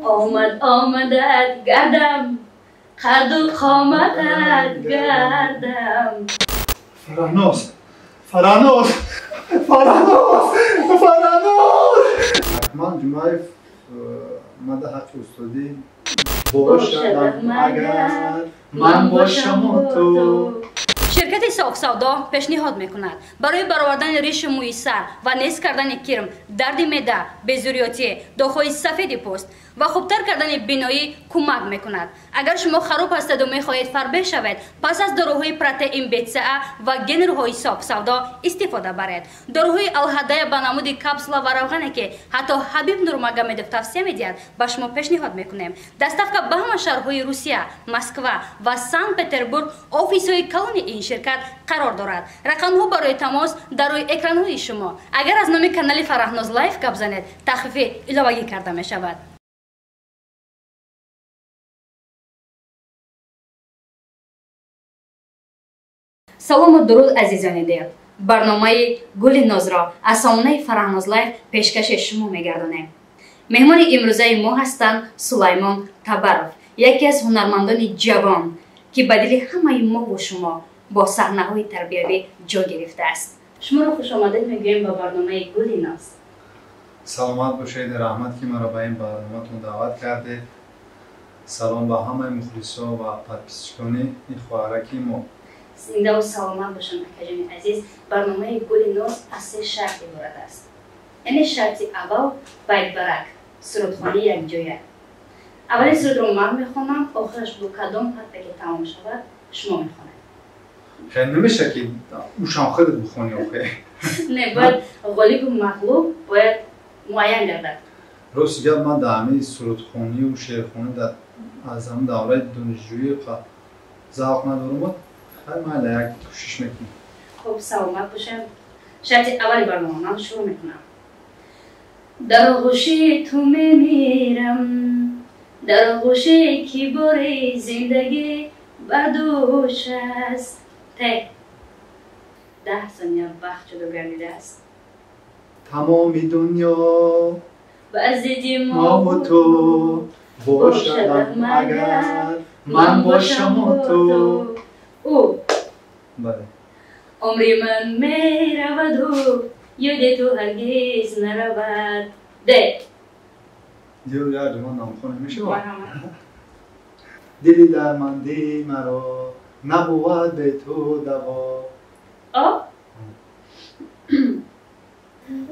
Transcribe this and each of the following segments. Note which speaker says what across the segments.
Speaker 1: Омад омадат гардам, қаду қоматат гардам.
Speaker 2: Фарҳноз, Фарҳноз, Фарҳноз, Фарҳноз. Акмал Ҷумаев мада ҳаққи устодӣ бошадам агар ман бошаму ту.
Speaker 1: Ширкати Софсавдо пешниҳод мекунад барои баровардани ришу мӯи сар ва нест кардани кирм, дарди меъда, безурётӣ, доғҳои сафеди пӯст ва хубтар кардани биноӣ кӯмак мекунад. Агар шумо хароб ҳастеду мехоҳед фарбеҳ шавед, пас аз доруҳои протеин БЦА ва генерҳои Софсавдо истифода баред. Доруҳои Алҳадая ба намуди капсула ва равғане, ки ҳатто Ҳабиб Нурмагомедов тавсия медиҳад, ба шумо пешниҳод мекунем. Доставка ба ҳама шаҳрҳои Русия, Москва ва Санкт-Петербург офисҳои калони ин ширкат қарор дорад. Рақамҳо барои тамос дар рӯи экранҳои шумо. Агар аз номи канали Фарҳноз Лайф гап занед, тахфифи иловагӣ карда мешавад. Салому дуруд, азизони дил. Барномаи Гули Нозро аз сомонаи Фарҳноз Лайф пешкаши шумо мегардонем. Меҳмони имрӯзаи мо ҳастанд Сулаймон Табаров, яке аз ҳунармандони ҷавон, ки ба дили ҳамаи мову шумо бо саҳнаҳои тарбиявӣ ҷо гирифтааст. Шуморо хушомадед мегӯем ба барномаи Гули Ноз.
Speaker 2: Саломат бошед, раҳмат, ки маро ба ин барноматон даъват кардед. Салом ба ҳамаи мухлисо ва подписчикони ин хоҳараки мо.
Speaker 1: Зиндаву саломат бошанд, акаҷони азиз. Барномаи Гули Ноз аз се шарт иборат аст. Яъне шарти аввал байтбарак, сурудхонӣ якҷоя. Аввали сурудро ман мехонам, охираш бо кадом ҳарфе ки тамом шавад, шумо мехонед.
Speaker 2: Хеле намеша ки ушам худат бихонӣ охе.
Speaker 1: Не, бояд ғолибу мағлуб бояд муайян гардад.
Speaker 2: Рости гап, ман дар ҳамаи сурудхонию шеърхонӣ аз ҳамн давраи донишҷӯӣ завқ надорам. Хай, майла, як кӯшиш мекунем.
Speaker 1: Хуб, саломат бошем. Шарти аввали барнома ман шурӯъ мекунам. Дар оғӯши ту мемирам, дар оғӯши ки бори зиндагӣ бар дӯш аст. Те 10 сония вақт ҷудо гардидааст.
Speaker 2: Тамоми дунё
Speaker 1: ба зидди
Speaker 2: мову ту бошадам агар ман бошаму ту.
Speaker 1: Ӯ.
Speaker 2: Бале.
Speaker 1: Умри ман мераваду ёди ту ҳаргиз наравад. Де.
Speaker 2: Дил ярди ман намхона мешавад. Дили дарманди маро набувад бе ту даво.
Speaker 1: О.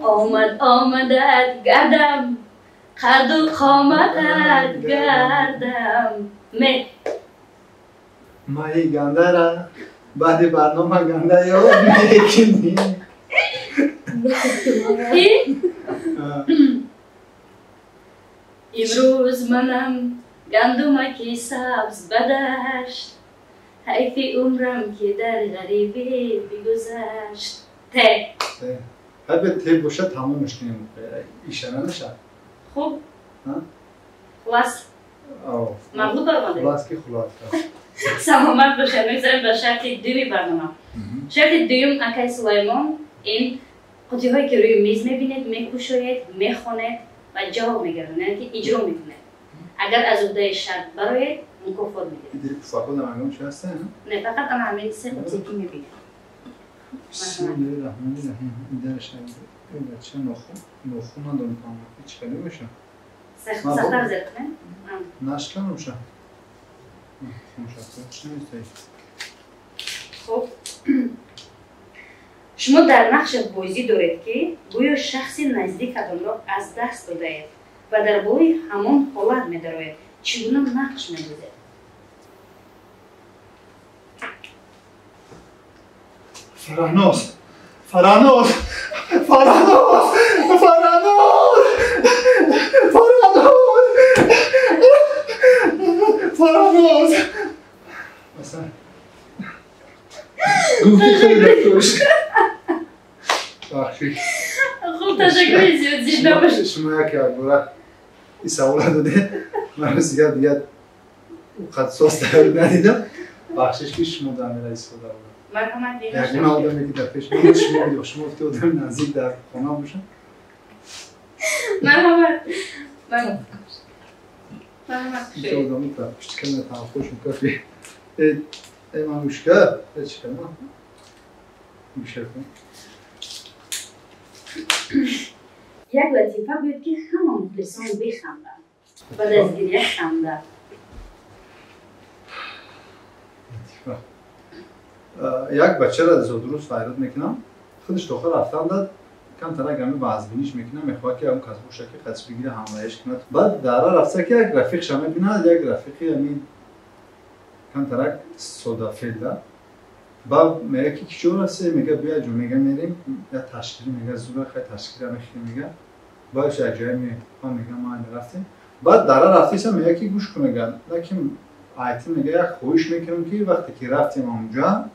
Speaker 1: Омад омадат гардам, қаду қоматат гардам. Ме.
Speaker 2: Майи гандара баъди барнома ганда ёд мекунӣ.
Speaker 1: И? Имрӯз манам гандумаки сабз ба дашт, ҳайфи умрам ки дар ғарибӣ бигузашт. Те.
Speaker 2: Хай, бе те боша тамомаш кунем. Иша наша.
Speaker 1: Хуб. Хулас. Мағлуб баромадед?
Speaker 2: Хулас ки хулас.
Speaker 1: Саломат бошед. Мегзарем ба шарти дуюми барнома. Шарти дуюм, акай Сулаймон, ин қутиҳое ки рӯи миз мебинед, мекушоед, мехонед ва ҷавоб мегардонед, яъне ки иҷро мекунед. Агар аз уҳдаи шарт бароед, мукофот медиҳед.
Speaker 2: Дили пуфако дар ангом чи ҳастанд?
Speaker 1: Не, фақат ана ҳамин се қутие ки мебинед.
Speaker 2: Бисмиллоҳи раҳмони раҳим. Идараш бача нохун, нохун надорам тамом. Чӣ хеле боша?
Speaker 1: Сахттар зер кунед.
Speaker 2: Нашканумша. Чӣ наместаи?
Speaker 1: Хуб. Шумо дар нақше бозӣ доред, ки гӯё шахси наздикатонро аз даст додаед ва дар болои ҳамон ҳолат медароед. Чӣ гуна нақш мебозед?
Speaker 2: Фарҳноз, Фарҳноз, Фарҳноз, Фарҳноз, Фарҳноз, Фарҳноз. Масалан, гуфти хеле дастуш. Бахшид.
Speaker 1: Хуб, ташаккури зиёд, зинда бошед.
Speaker 2: Шумо яке якбора ин савола додед, ман рости гап дигар қад сос тайёр надидам. Бахшиш, ки шумо дар мера истифода бурдам.
Speaker 1: Марҳамат.
Speaker 2: Ягона одаме ки дар пеш ман шумо будед, шумо гуфти одами наздик дар хона бошам.
Speaker 1: Марҳамат.
Speaker 2: Одаму подписчика талхошум кафи. Э ман гӯшка, э чӣ кардам? Гӯша кун.
Speaker 1: Як латифа гӯед, ки ҳама мухлисон биханданд. Баъд аз гиря ханда.
Speaker 2: Латифа. Як бачаро зодрӯз файрод мекунам, худаш то охир рафтан дад, камтара гами вазбиниш мекунам, мехоҳад ки ягон кас боша ки қасд бигира, ҳамроҳиш кунад. Баъд дара рафта ки як рафиқша мебинад, як рафиқи ҳамин камтарак содафелда. Баъд мега ки киҷо рафте, мега бия ҷо, мега мерем, я ташкилӣ, мега зура хай ташкила мехӯрем, мега. Баъд як ҷоя меоем. Ман мега ман рафтем. Баъд дара рафтеса мега ки гӯш кун, мега, лакин айти мега як хоҳиш мекунам ки вақте ки рафтем онҷа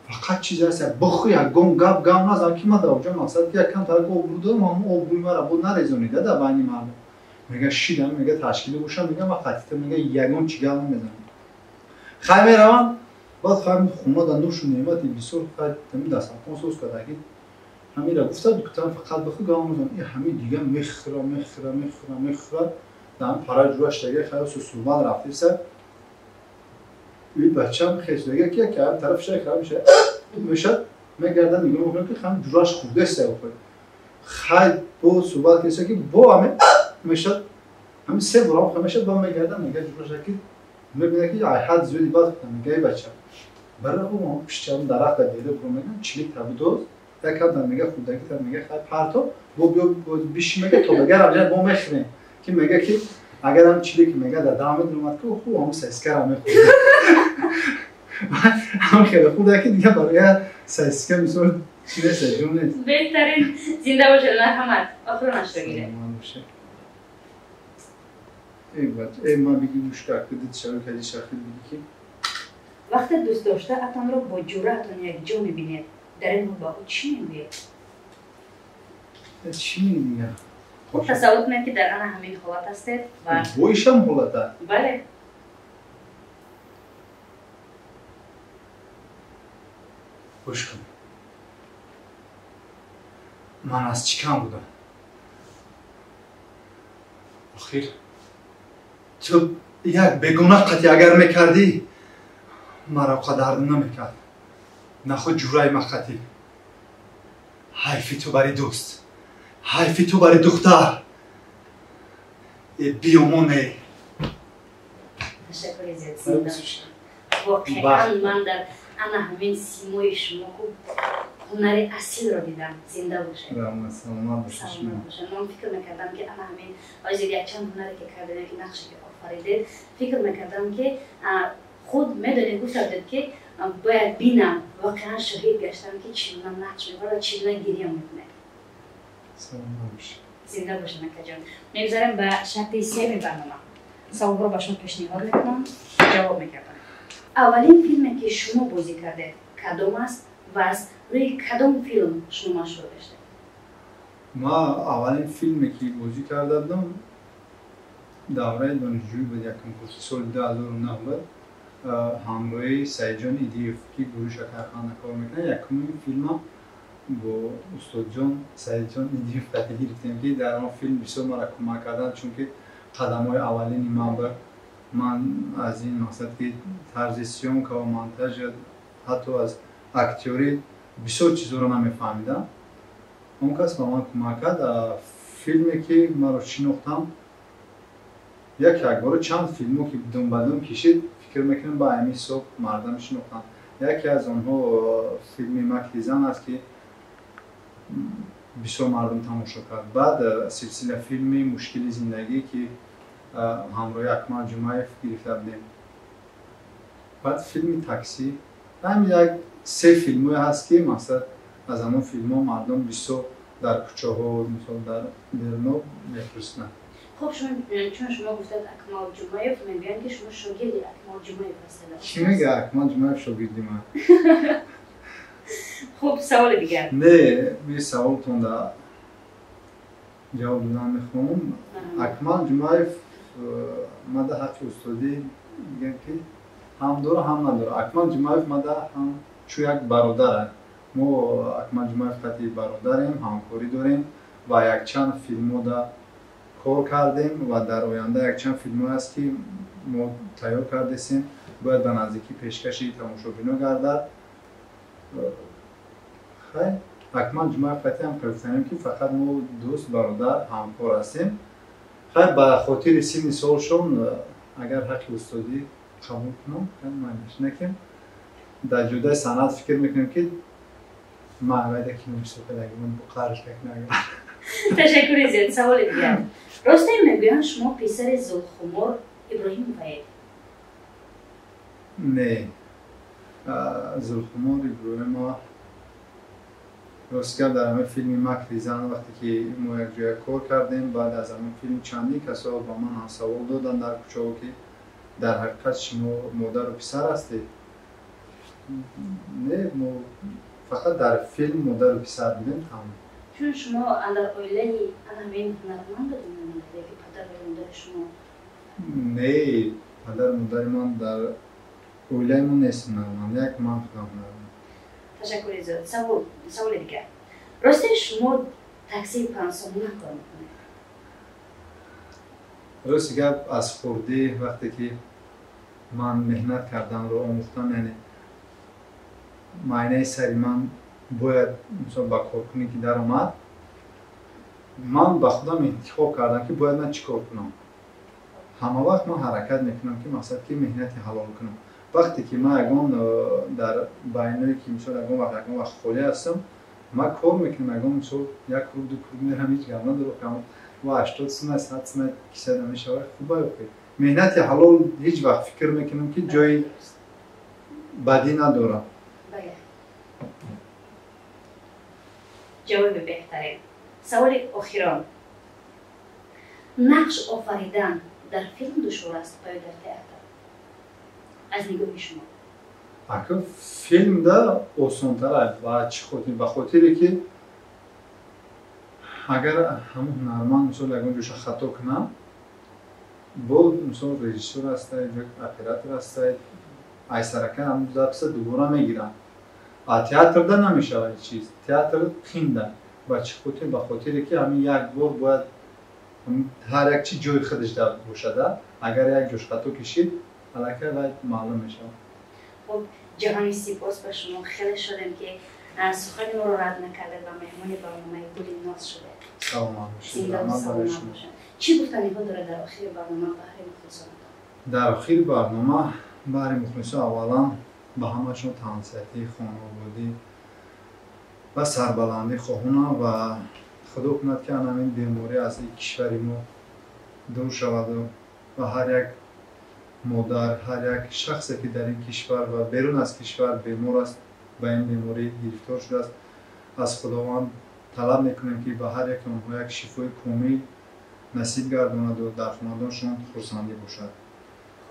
Speaker 2: фақат чиз аст, як буху ягон гап гап назан ки ман дар онҷа мақсад ки якам тарак обрӯ дорам, ҳамон обрӯи мара бо нарезонида дар байни мардум. Мега шидам, мега ташкилӣ бошам, мега ман қатита мега ягон чӣ гап намезанам. Хай меравам, баъд хай хона дар нӯшу неъмати бисёр хай ҳамин дастархон соз кардаги ҳамира гуфта гуфтам фақат биху гап намезанам. И ҳамин дига мехӯра, мехӯра, мехӯра, мехӯра, дар ҳамин пара ҷӯраш дега хай су суҳбат рафтеса. И бачам хез дега ки як ҳам тараф шай хай меша меша мегардад нигоҳ мекунам ки хам ҷураш хурдеста охир. Хай бо суҳбат кеса ки бо ҳамин меша ҳамин се борам хай меша ба мегардад мега ҷураш ки мебинад ки ай ҳад зиёди бад мега эй бача бара ӯ пиштам дарахта дида буру мегам чилик табудоз як ҳад мега хурдаги та мега хай парто бо биё биши мега то мега рамҷа бо мехӯрем ки мега ки агарам чилик мега дар дам медуромад ки хуб ҳам саискара мехӯрд. Ҳам хеле хуб ки дига барои саиска мисол чӣ нест, ҷон нест.
Speaker 1: Беҳтарин, зинда бошед, марҳамат. Охиронашро гиред.
Speaker 2: Эй бача, эй ман биги гӯш кард, дид шаро кади шахид биги ки
Speaker 1: вақте дӯстдоштаатонро бо ҷуръатон якҷо мебинед, дар ин ҳол ба ӯ чӣ мегӯед?
Speaker 2: Чӣ мегӯям?
Speaker 1: Хуб, тасаввур кунед ки дар ана ҳамин ҳолат ҳастед ва
Speaker 2: боишам ҳолата.
Speaker 1: Бале.
Speaker 2: Гӯш кун. Ман аз чӣ кам будам? Охир ту як бегуна қатъи агар мекардӣ, маро қадар намекард. Наход ҷураи ма қатъи. Ҳайфи ту бари дӯст, ҳайфи ту бари духтар. Э биёмоне.
Speaker 1: Ташаккури зиёд, зинда бошед. Воқеан ман дар ана ҳамин симои шумо хуб ҳунари асилро дидам. Зинда бошед.
Speaker 2: Раҳмат, саломат бошед.
Speaker 1: Саломат бошед. Ман фикр мекардам ки ана ҳамин ҳозир якчанд ҳунаре ки кардем, ки нақше ки офаридед, фикр мекардам ки худ медонед, гуфта будед ки бояд бинам, воқеан шоҳид гаштам ки чӣ гуна нақш мебарад ва чӣ гуна гиря мекунед.
Speaker 2: Саломат бошед.
Speaker 1: Зинда бошед, акаҷон. Мегузарем ба шарти сеюми барнома. Саволҳоро ба шумо пешниҳод мекунам, ҷавоб мекардам. Аввалин филме ки шумо бозӣ кардед кадом аст ва аз рӯи кадом филм шумо машҳур гаштед?
Speaker 2: Ман аввалин филме ки бозӣ карда будам давраи донишҷӯӣ буд, якум курси соли 2009 буд. Ҳамроҳи Саидҷон Идиев ки гурӯҳи Шакарханда кор мекунад, якумин филмам бо устодҷон Саидҷон Идиев қатъи гирифтем ки дар он филм бисёр мара кӯмак карданд, чунки қадамҳои аввалини ман буд. Ман аз ин мақсад ки тарзи съёмка ва монтаж, ҳатто аз актёрӣ бисёр чизҳоро намефаҳмидам. Он кас ба ман кӯмак кард. Филме ки маро шинохтам, як якбора чанд филмҳо ки думбадум кишид, фикр мекунам ба ҳамин ҳисоб мардам шинохтам. Яке аз онҳо филми Макри зан аст ки бисёр мардум тамошо кард. Баъд силсила филми Мушкили зиндагӣ ки ҳамроҳи Акмал Ҷумаев гирифта будем. Баъд филми Таксӣ. Ҳамин як се филмҳое ҳаст ки мақсад аз ҳамон филмҳо мардум бисёр дар кӯчаҳо, мисол дар беруно мепурсиданд.
Speaker 1: Хуб, чун шумо гуфтед Акмал Ҷумаев, мегӯянд ки шумо шогирди Акмал Ҷумаев ҳастед.
Speaker 2: Чӣ мега Акмал Ҷумаев шогирди ман?
Speaker 1: Хуб, саволи дигар.
Speaker 2: Не, би саволтон да ҷавоб додан мехоҳам. Акмал Ҷумаев мада ҳаққи устодӣ мегӯям ки ҳам дора, ҳам надора. Акмал Ҷумаев мада ҳам чу як бародар. Мо Акмал Ҷумаев қатъи бародарем, ҳамкорӣ дорем ва якчанд филмҳо да Кор кардем ва дар оянда якчанд филмҳое аст, ки мо тайёр кардесем, бояд ба наздикӣ пешкаши тамошобино гардад. Хай, Акмал Ҷумаев қатъиам гуфтанем, ки фақат мо дӯст, бародар, ҳамкор ҳастем. Хай, ба хотири синни солшон агар ҳаққи устодӣ қабул кунам, майлаш, накем дар ҷодаи санъат фикр мекунем, ки ман вайда кино бисёр кардагимон қарш накунам.
Speaker 1: Ташаккури зиёд. Саволи дигар: росте мегӯянд, шумо писари Зулхумор Иброҳимоваед?
Speaker 2: Не, Зулхумор Иброҳимова, рост гап, дар ҳамин филми «Макри зан» вақте ки мо якҷоя кор кардем, баъд аз ҳамин филм чандин касо ба ман ҳам савол доданд дар кӯчаҳо, ки дар ҳақиқат шумо модару писар ҳастед. Не, мо фақат дар филм модару писар будем, тамом.
Speaker 1: Чун шумо дар оилаи ҳамин ҳунарманд ба дунё омадед, ки падару модари шумо?
Speaker 2: Не, падару модари ман, дар оилаи мо нест ҳунарманд, як ман худам ҳунарманд.
Speaker 1: Ташаккури зиёд. Саволи дигар: росте шумо таксии панҷсомона кор мекунед?
Speaker 2: Рости гап, аз хурдӣ вақте ки ман меҳнат карданро омӯхтам, яъне майнаи сари ман бояд, мисол, ба коркунӣ ки даромад, ман ба худам интихоб кардам, ки бояд ман чӣ кор кунам. Ҳама вақт ман ҳаракат мекунам, ки мақсад ки меҳнати ҳалол кунам. Вақте ки ман ягон дар байное ки, мисол, ягон вақт холӣ ҳастам, ман кор мекунам. Ягон, мисол, як круг, ду круг мерам, ҳеҷ гап надорам. Ва 80 сум, 100 сум киса намешавад, хуба. Меҳнати ҳалол ҳеҷ вақт фикр мекунам, ки ҷои бадӣ надорам.
Speaker 1: Бале, ҷавоби беҳтарин. Саволи охирон: нақш офаридан дар филм душвор аст ё дар театр, аз нигоҳи шумо?
Speaker 2: Ака, филмда осонтар. Ба чӣ хотир? Ба хотире ки агар ҳамун ҳунарманд, мисол, ягон ҷоша хато кунам, бо, мисол, режиссёр ҳастай, оператор ҳастай, айсарака ҳамун записа дубора мегиранд. А театрда намешавад чиз, театр қинда. Ба чӣ хотир? Ба хотире ки ҳамин як бор бояд ҳар як чи ҷои худаш бошада. Агар як ҷош хато кишид, аллакай вай маълум мешавад.
Speaker 1: Хуб, ҷаҳони сипос ба шумо. Хеле шодем, ки сухани моро рад накардед ва меҳмони барномаи «Гули ноз» шудед.
Speaker 2: Саломат бошед.
Speaker 1: Саломат бошед. Чӣ гуфтаниҳо дорад дар охири барнома баҳри мухлисонатон?
Speaker 2: Дар охири барнома баҳри мухлисон, аввалан, ба ҳамашон тансиҳатӣ, хонаободӣ ва сарбаландӣ хоҳонам ва худо кунад, ки ан ҳамин беморӣ аз ин кишвари мо дур шаваду ва ҳар як модар, ҳар як шахсе, ки дар ин кишвар ва берун аз кишвар бемор аст, ба ин беморӣ гирифтор шудааст, аз Худованд талаб мекунем, ки ба ҳар яки онҳо як шифои комил насиб гардонаду дар хонадоншон хурсандӣ бошад.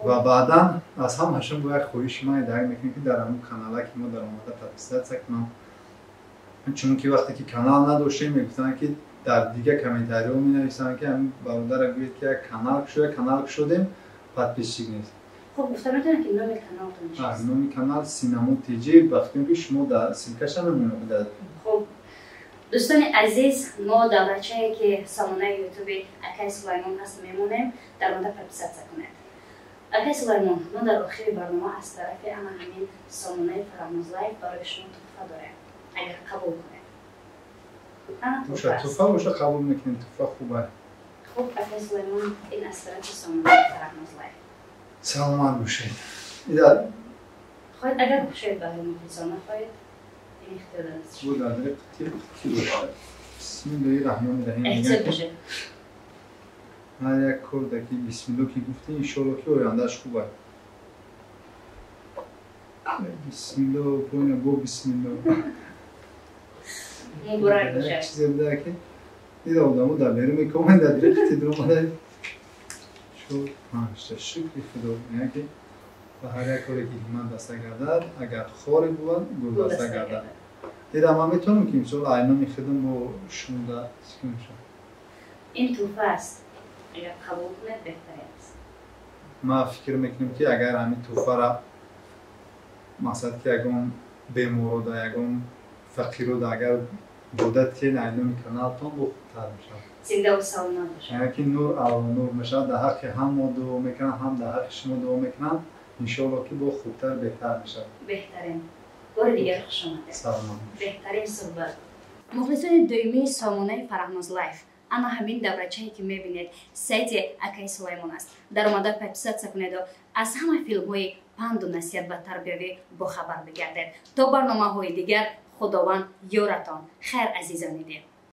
Speaker 2: Ва баъдан аз ҳамашон бо як хоҳиши ман дарк мекунем, ки дар ҳамун канала ки мо даромада подписаться кунам, чунки вақте ки канал надоштем, мегуфтанд, ки дар дигар комментариҳо менависанд, ки ҳамин бародара гӯед, ки як канал кушоя. Канал кушодем, подписчик нест.
Speaker 1: Хуб, гуфта метавонед, ки номи каналтон чист?
Speaker 2: Номи канал «Синамо ТЖ». Ба фикрам, ки шумо дар ссылкаша мемонед.
Speaker 1: Хуб, дӯстони азиз, мо давлатчае, ки сомонаи ютуби акай Сулаймон ҳаст, мемонем, дар онда подписаться кунед. Акай Сулаймон, мо дар охири барнома аз тарафи ана ҳамин сомонаи «Фараҳноз Лайф» барои шумо туҳфа дорем, агар қабул кунед.
Speaker 2: Туҳфа боша, қабул мекунем, туҳфа хуба.
Speaker 1: Хуб, акай Сулаймон, ин аз тарафи сомонаи «Фараҳноз Лайф».
Speaker 2: Саломат бошед.
Speaker 1: Хоҳед, агар кушоед барои мухлисон, нахоҳед, ин ихтиёр аст.
Speaker 2: Бисмиллоҳи раҳмони раҳим.
Speaker 1: Эҳтиёт бошед.
Speaker 2: Ҳар як корда ки бисмилло ки гуфтӣ, иншолло, ки ояндааш хуб аст. Бисмилло, бойна бо бисмилло.
Speaker 1: Муборак бошад.
Speaker 2: Чизе буда, ки дида, одамо дар берун мекоманд, дар директи дуромада. Чор, панҷта. Шукри Худо, яъне ки ба ҳар як коре ки ҳиммат баста гардад, агар хоре бувад, гулдаста гардад. Дидам, ман метавонам, ки мисол айноми худам бо шумода чӣ?
Speaker 1: Ин туҳфа аст, агар қабул кунед, беҳтар аст.
Speaker 2: Ман фикр мекунам, ки агар ҳамин туҳфара, мақсад ки ягон беморода, ягон фақирода агар дода тиен, айноми каналтон бо хубтар мешавад.
Speaker 1: Зинда ва саломат бошед.
Speaker 2: Яъне ки нур ало нур мешавад, дар ҳаққи ҳам мо дуо мекунам, ҳам дар ҳаққи шумо дуо мекунам. Иншоалло ки бо хубтар, беҳтар мешавад.
Speaker 1: Беҳтарин. Бори дигар хуш омадед.
Speaker 2: Саломат.
Speaker 1: Беҳтарин суҳбат. Мухлисони доимии сомонаи Фараҳноз Лайф, ана ҳамин даврачае ки мебинед, сайти акаи Сулаймон аст. Даромада подписаться кунеду аз ҳама филмҳои панду насиҳат ва тарбиявӣ бохабар бигардед. То барномаҳои дигар, Худованд ёратон. Хайр, азизони дил.